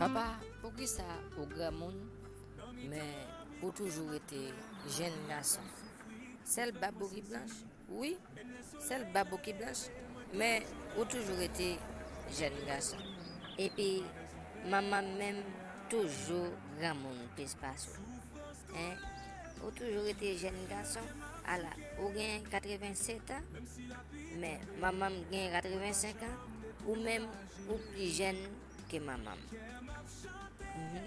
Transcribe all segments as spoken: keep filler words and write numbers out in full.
Papa, poukisa ou granmoun, men ou toujou rete jèn gason? Sèl bab ou ki blanch? Wi, sèl bab ou ki blanch, men ou toujou rete jèn gason. Epi, manman m menm toujou granmoun plis pase w. Hein? Ou toujou rete jèn gason? Ala, ou gen katrevennsèt an, men manman m gen katrevensenk an, ou menm, ou pi jèn ke manman m. Mhm.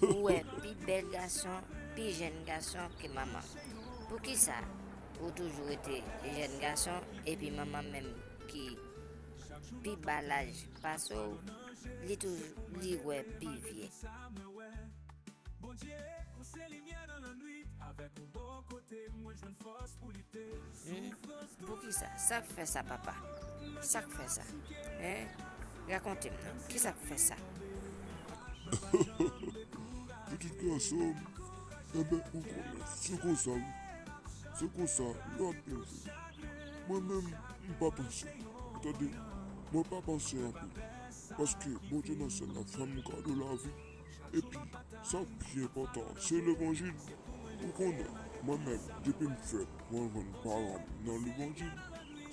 Ou wè pi bèl gason, pi jèn gason ke manman m. Poukisa ou toujou rete jèn gason, epi manman m menm ki pi ba laj pase w, li toujou, li wè pi vye? Hmm? Poukisa? Sa k fè sa, papa? Sa k fè sa? Hein? Rakonte m non. Kisa k fè sa? Pitit gason m, enben, ou konnen, se konsa, wi. Se konsa, lè w ap leve. Mwen menm, m pa panse. Ou tande? Mwen pa panse anpil. Paske Bondye nan syèl la fè m kado lavi. Epi, sa k pi enpòtan, se levanjil. Ou konnen, mwen menm, depi m fèt, mwen jwenn paran m nan levanjil.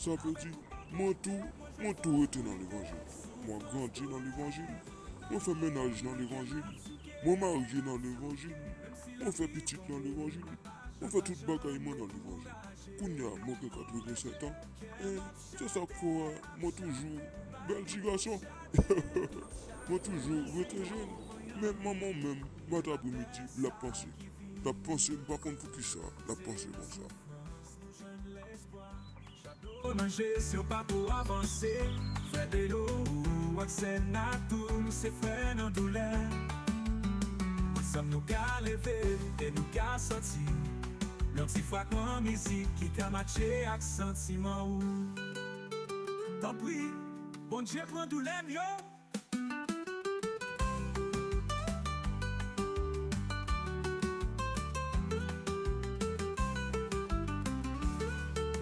Sa vle di, mwen tou, mwen tou rete nan levanjil. Mwen grandi nan levanjil. Mwen fè mennaj nan levanjil. Mwen marye nan levanjil. Mwen fè pitit nan levanjil. Mwen fè tout bagay mwen nan levanjil. Kounye a, mwen gen katrevennsèt an. E se sa k fè w wè mwen toujou bèl ti gason. Mwen toujou rete jèn. Men manman w menm, maten apremidi, l ap panse. L ap panse, m pa konn poukisa l ap panse konsa. Manje si w pa ko avanse, frè Delo ak sè Natoul se frè nan doulè. Ansanm nou ka leve e nou ka sòti. Yon ti fwakman mizik ki ka matche ak santiman ou. Tanpri, Bondye pran doulè m yo.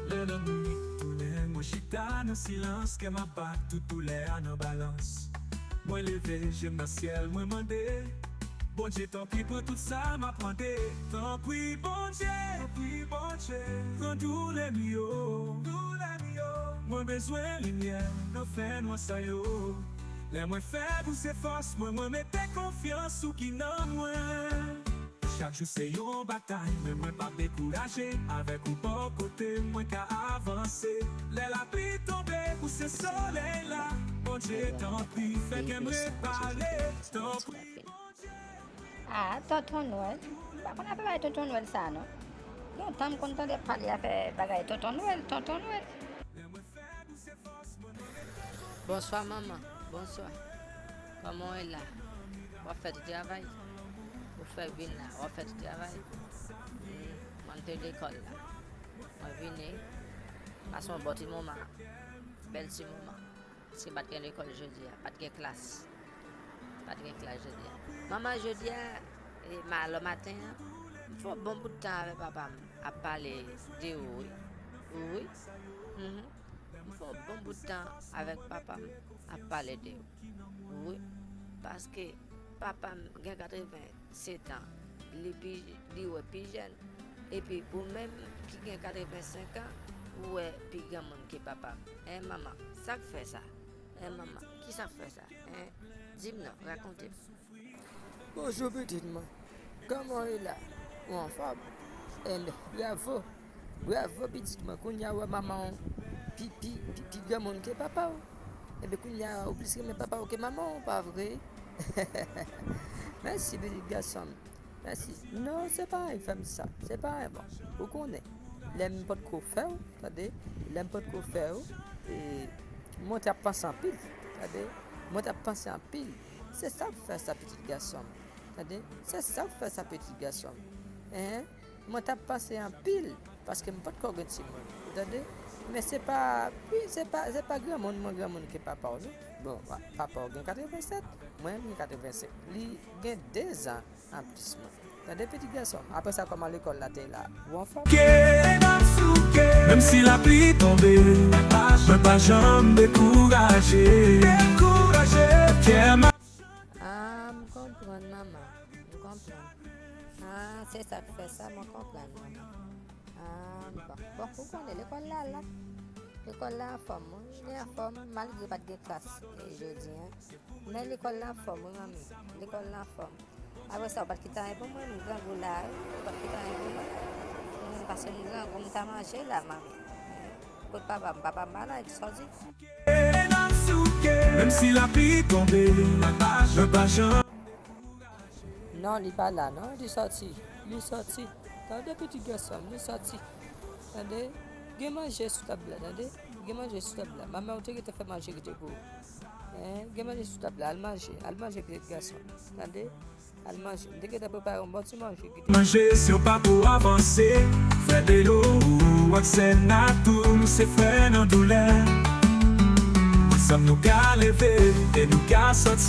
Lè lannwit tounen, mwen chita nan silans, kè m ap bat tout doulè a nan balans. Mwen leve je m nan syèl, mwen mande, Bondye, tanpri, pran tout sa m ap mande. Tanpri, Bondye, tanpri, Bondye, pran doulè m yo, doulè m yo. Mwen bezwen limyè nan fènwa sa yo. Lè mwen fèb, ou se fòs mwen, mwen mete konfyans ou ki nan mwen. Chak jou se yon batay, men mwen p ap dekouraje. Avèk ou bò kote, mwen ka avanse. Lè lapli tonbe, ou se solèy la. Bondye, tanpri, fè kè m repale. Tanpri, Bondye. Ah, Tonton Nwèl. M pa konn afè bagay Tonton Nwèl sa, non. Lontan m konn tande pale afè bagay Tonton Nwèl, Tonton Nwèl. Bonswa, manman. Bonswa. Kòman w ye la? W ap fè tout travay? Ou fè vin la, w ap fè tout travay? Hmm, mwen te lekòl la. Mwen vini. Pase yon bon ti moman. Bèl ti moman. Paske pa t gen lekòl jodi a, pa t gen klas. Pa t gen klas jodi a. Manman, jodi a, e, ma-, alò maten an, m fè yon bon bout tan avèk papa m ap pale de ou, wi. Wi. Mhm. M fè yon bon bout tan avèk papa m ap pale de ou. Wi. Paske papa m gen katreven sèt an, li pi, li wè pi jèn. Epi ou menm ki gen katrevensenk an, ou wè pi granmoun ke papa m. Hein, manman, sa k fè sa? Hein, manman, kisa k fè sa? Hein? Di m non, rakonte m. Bonjou, pitit mwen. Kòman w ye la? Ou anfòm? Enben, bravo. Bravo, pitit mwen. Kounye a, w wè manman w pi, pi, pi, pi granmoun ke papa w. Enben, kounye a, ou plis renmen papa w ke manman w, pa vre? Mèsi, pitit gason m. Mèsi. Non, se pa anyen k fè m sa. Se pa anyen, bon. Ou konnen, lè m potko fè w, tande, lè m potko fè w, e, mwen t ap panse anpil, tande, mwen t ap panse anpil. Se sa k fè sa, pitit gason m. Tande, se sa k fè sa, pitit gason m. Hein? Mwen t ap panse anpil, paske m potko gen timoun. Ou tande? Men se pa, wi, se pa, se pa granmoun, mwen granmoun ke papa w, non. Bon, wa-, papa w gen katrevennsèt, mwen, m gen katrevensenk. Li gen dezan anplis mwen. Tande, pitit gason m. Apre sa, kòman lekòl la te la? Ou anfòm? Ke n ap souke. Menm si lapli tonbe, mwen pa janm dekouraje. Dekouraje. Kè m ap... Ah, Manman, m konprann. Ah, se sa k fè sa, mwen konprann, manman. Ah, bon. Bon, ou konnen lekòl la la. Lekòl la anfòm, wi. Li anfòm, malgre pa t gen klas, eh, jodi a. Men lekòl la anfòm, wi, manmi. Lekòl la anfòm. Apre sa, ou pa t kite anyen pou mwen, m grangou la, wi. Ou pa t kite anyen pou mwen. Hmm, paske m grangou, m ta manje la, manmi. Kot papa m? Papa m pa la, li sòti. Menm si lapli tonbe, mwen pa janm. Non, li pa la, non, li sòti. Li sòti. Tande, pitit gason m, li sòti. Tande, gen manje sou tab la, tande. Gen manje sou tab la. Manman ou te gentan fè manje kite pou ou. Hein, gen manje sou tab la, al manje. Al manje, pitit gason m. Tande, al manje. M te gentan prepare yon bon ti manje kite. Manje, si w pa pou avanse, frè Delo, ou ak sè Natou, nou se frè nan doulè. Ansanm nou ka leve e nou ka sòti.